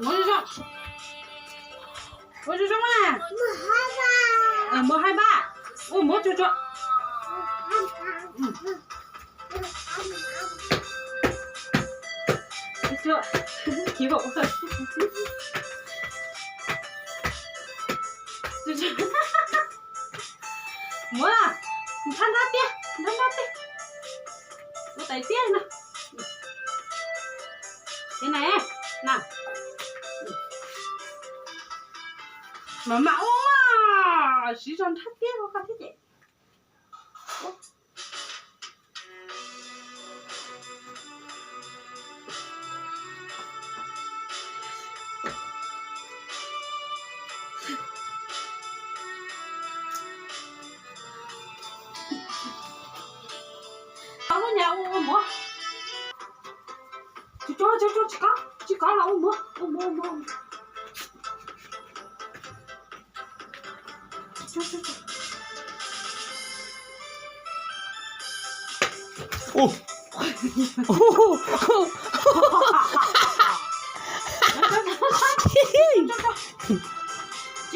Muab zoo zoo. Muab zoo zoo na. Muab hai ba. Ua muab tsuag tsuag. Muab, nthab nthab tiab, nthab nthab tiab. Ua tais tiab no. Ces na, na. Mas mam ua, siv zog nthab tiab rau koj thiab ces. Tau lub nyam ua ua muv. Tsis, tsis, tsis, tsis kov, tsis kov los ua muv, ua muv, ua muv. Tsis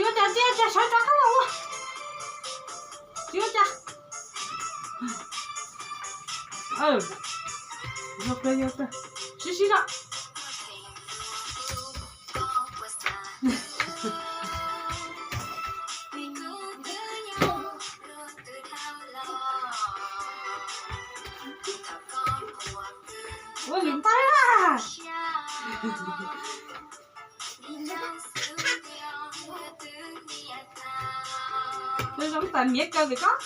ua cas, tsis ua cas, sawv rov qab los ua. Tsis ua cas. Yog kawg, yog kawg. Sib sib zog. Ua lwm ntaib na. Ua zoo tas miav kaw vim koj.